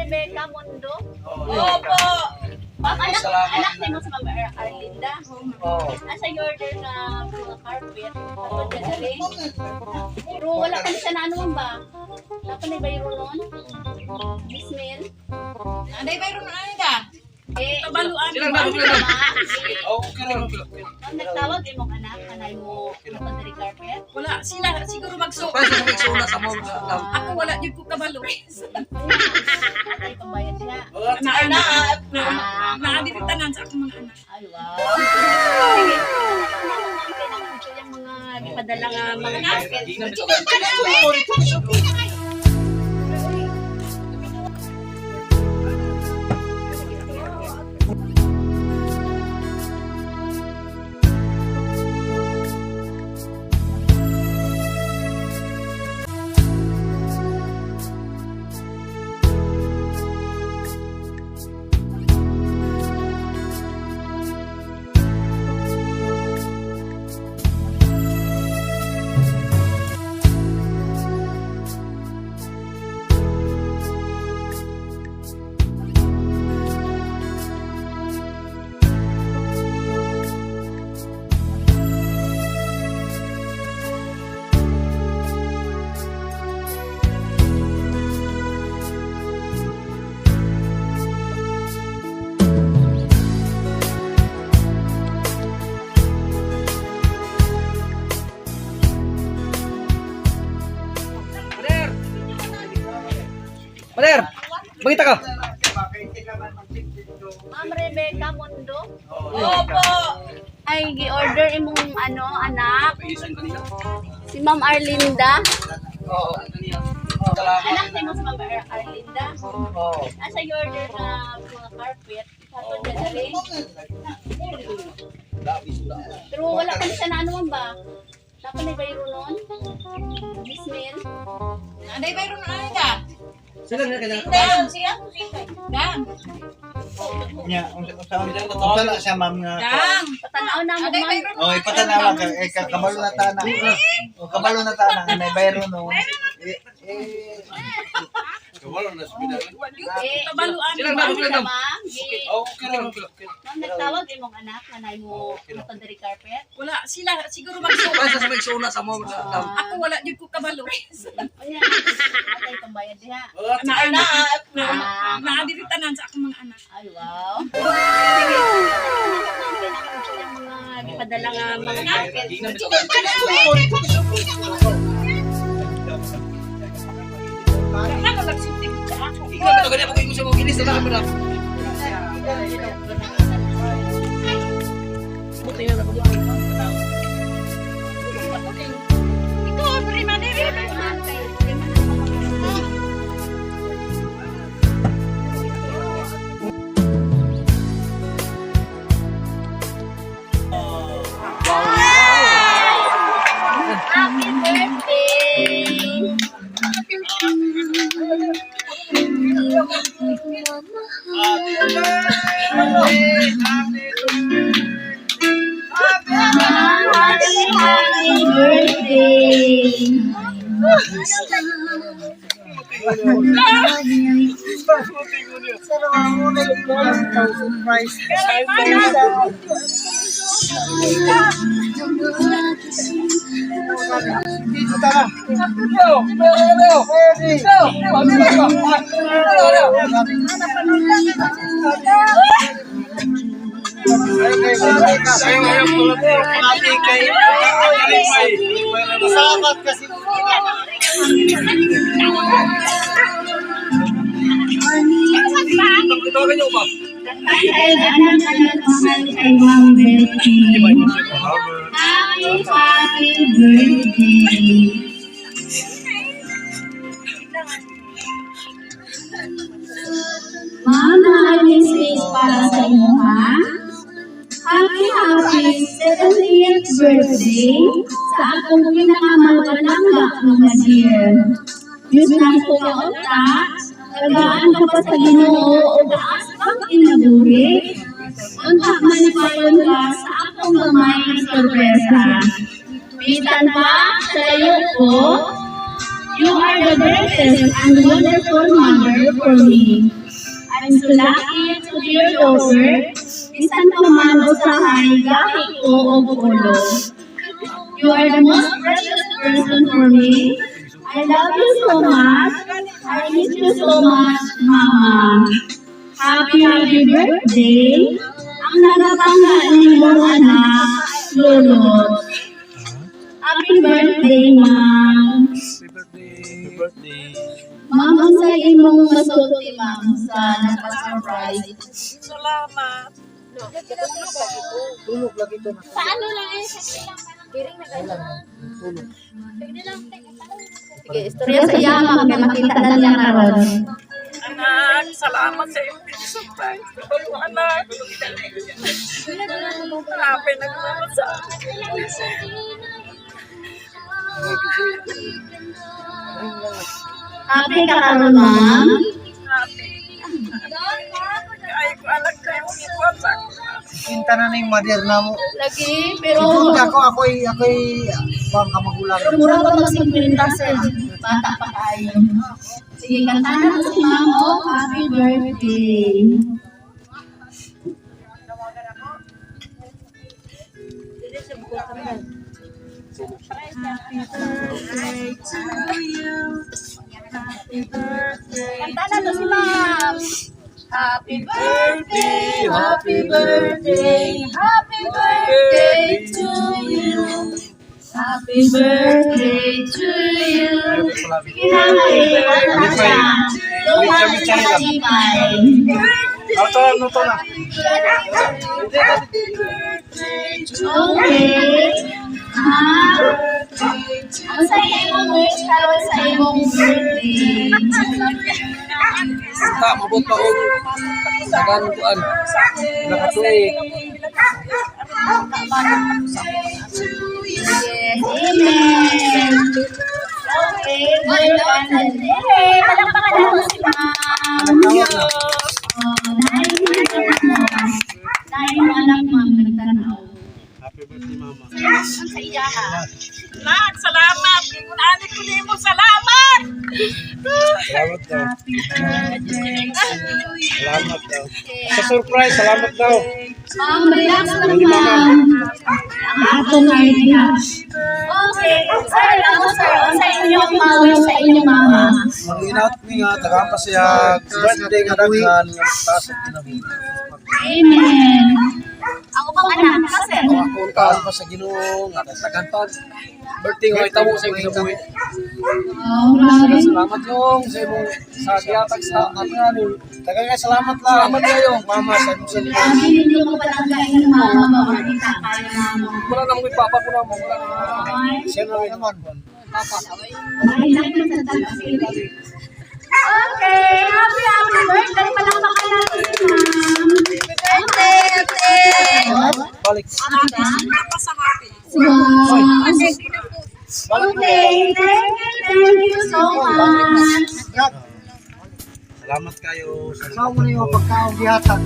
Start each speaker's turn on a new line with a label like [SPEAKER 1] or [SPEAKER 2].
[SPEAKER 1] Rebecca Mundo.
[SPEAKER 2] Opo.
[SPEAKER 1] Ma'am, anak, anak nimo sa Ma'am Arlinda.
[SPEAKER 3] Oo.
[SPEAKER 1] Asa yung order na mga carpet? Ato dyan dali. Pero wala pa siya na ano ma'am ba? Wala pa na bayro nun? Bismil?
[SPEAKER 2] Anday bayro na anda.
[SPEAKER 1] Eh,
[SPEAKER 2] Kabaluan.
[SPEAKER 3] Sila na, sila na.
[SPEAKER 1] Ma'am,
[SPEAKER 3] Oh, okay lang, okay lang.
[SPEAKER 1] ma'am, nagtawag imong anak, kanay mo diri carpet.
[SPEAKER 2] Wala sila siguro magsuot.
[SPEAKER 3] Pa sa magsuna sa mo.
[SPEAKER 2] Ako wala jud ko kabalo.
[SPEAKER 1] Atay pambayad siya.
[SPEAKER 2] Na na na na diri tanan sa akong mga anak.
[SPEAKER 1] Ay, wow. Sige. Yung mga gipadala nga mga carpet.
[SPEAKER 3] Pader! Pader! Magita ka!
[SPEAKER 1] Ma'am Rebecca Mundo.
[SPEAKER 2] Opo.
[SPEAKER 1] Ay, gi-order imong ano, anak. Si Ma'am Arlinda.
[SPEAKER 3] Oo. Salamat.
[SPEAKER 1] Anak nimo sa Ma'am Arlinda.
[SPEAKER 3] Oo.
[SPEAKER 1] Asa yung order na mga carpet? Ato dyan dali. Pero wala pa siya na ano ma'am ba? Wala pa na bayro nun? Bismil?
[SPEAKER 2] Anday bayro na anda.
[SPEAKER 3] Sila na kanya.
[SPEAKER 2] Dang. Dang.
[SPEAKER 4] Nya, unsa unsa na siya, ma'am, nga.
[SPEAKER 2] Dang.
[SPEAKER 1] Patanaw na mo
[SPEAKER 2] Anday
[SPEAKER 1] ma'am.
[SPEAKER 2] bayro na.
[SPEAKER 4] Oh, ipatanawa ka eh kabalo na tana. Oh, kabalo na tana nga may bayro no. Eh, eh,
[SPEAKER 1] Eh,
[SPEAKER 2] Kabaluan.
[SPEAKER 3] Sila na, sila na.
[SPEAKER 1] Ma'am, gi-
[SPEAKER 3] Oh, okay lang, okay lang.
[SPEAKER 1] ma'am, nagtawag imong anak, kanay mo diri carpet.
[SPEAKER 2] Wala sila siguro magsuot.
[SPEAKER 3] Pa sa magsuna sa mo.
[SPEAKER 2] Ako wala jud ko kabalo.
[SPEAKER 1] Unya, atay pambayad diha.
[SPEAKER 2] Na na na na diri tanan sa akong mga anak.
[SPEAKER 1] Ay, wow. Sige. Yung mga gipadala nga mga carpet.
[SPEAKER 2] Ano nagsulti ko sa ako.
[SPEAKER 3] Ikaw na ganyan ako sa mo ginis na ako na. Buti na ako.
[SPEAKER 2] Ikaw prima diri.
[SPEAKER 1] Happy birthday! Happy, happy birthday!
[SPEAKER 4] Surprise. Dito tara.
[SPEAKER 3] Leo, Leo, Leo. Leo, Leo, Leo. Leo, Leo.
[SPEAKER 4] Salamat kasi.
[SPEAKER 3] Tawagan niyo ba?
[SPEAKER 1] Happy, happy birthday! Ma'am, maraming space para sa inyo, ha? Happy, happy 70th birthday sa akong pinakamalangga mga dear. Diyos ng kuya unta, tagaan ka pa sa Ginoo o taas pang kinabuhi. Unta manipayon ka sa akong gamay nga sorpresa. Bisan pa sa layo ko, You are the greatest and wonderful mother for me. I'm so lucky to be your daughter. Bisan pa man usahay, gahi ko og ulo. You are the most precious person for me. I love you so much. I miss you so much, Mama. Happy, happy birthday. Ang nagapangga nimong anak, Lolo. Happy birthday, Ma'am.
[SPEAKER 5] Happy birthday. Happy birthday.
[SPEAKER 1] Ma'am, unsa imong masulti, ma'am, sa nagpa-surprise?
[SPEAKER 2] Salamat.
[SPEAKER 4] Tulog lagi to.
[SPEAKER 6] Sa ano lang eh, sa lang parang piring na ganun.
[SPEAKER 4] Tulog.
[SPEAKER 6] Pwede lang, teka, parang
[SPEAKER 1] Sige, istorya sa iya, ma'am, kay makita na niya karon.
[SPEAKER 2] Anak, salamat sa iyong surprise. Anak. Grabe, nagmamahal sa akin.
[SPEAKER 1] Happy ka karon, ma'am?
[SPEAKER 2] Happy. Ay, ko alam kayo ikuha sa akin.
[SPEAKER 4] Kinta na na yung mother na mo.
[SPEAKER 1] Lagi, pero
[SPEAKER 4] Pero ako, ako'y bang kamagulang.
[SPEAKER 1] Pero mura pa mag 50, sir. Bata pa kayo. Sige, kanta na si ma'am. Oh, happy birthday. Kanta na to si ma'am. Happy birthday, happy birthday, happy birthday to you. Happy birthday to you. Sige na, eh. Ano na siya? Luha na siya kalipay.
[SPEAKER 5] Ito na, ito na.
[SPEAKER 1] Okay. Ah, ang sa imong wish karon sa imong birthday?
[SPEAKER 3] Ta, mabot pa og tagan kuan. Nakatuig.
[SPEAKER 1] Yes, amen. Okay, good. Hey, palakpakan natin si ma'am. Oh, dahil yung anak, ma'am, nagtanaw.
[SPEAKER 5] Happy birthday, Mama.
[SPEAKER 1] Ang sa iya ha.
[SPEAKER 2] Anak, salamat. Ingon ko nimo, salamat.
[SPEAKER 5] Salamat daw. Salamat daw. Sa surprise, salamat daw.
[SPEAKER 1] Ma'am, relax lang, ma'am. Ang atong idea. Okay. Sir, ako sir, o sa inyong mawin sa inyong mama.
[SPEAKER 5] Mag-inaut mi nga, tagaan pa siya. Birthday nga daghan, nga taas at kinabuhi.
[SPEAKER 1] Amen. Ako bang anak ka, sir?
[SPEAKER 5] Akong taas pa sa Ginoo, nga tagaan pa.
[SPEAKER 3] Birthday nga itamo sa imong kinabuhi.
[SPEAKER 1] Oh, grabe.
[SPEAKER 3] Salamat yung sa imong sa gihatag sa ato.
[SPEAKER 5] Tagaan nga salamat lang.
[SPEAKER 3] Salamat kayo.
[SPEAKER 5] Mama, sa imong sa
[SPEAKER 1] Grabe ninyo ko palanggain ng mama ba? Makita kayo mama.
[SPEAKER 3] Wala na mo papa ko na mo. Wala na.
[SPEAKER 1] Ay,
[SPEAKER 5] Siya na rin naman.
[SPEAKER 1] Mahilang na sa taxi. Okay, happy happy birthday. Palakpakan natin si ma'am.
[SPEAKER 2] Birthday, ate.
[SPEAKER 5] Balik.
[SPEAKER 2] Napasa happy.
[SPEAKER 1] Wow. Okay, thank you so much.
[SPEAKER 5] Salamat kayo.
[SPEAKER 4] Sa mo na yung pagkaong gihatag.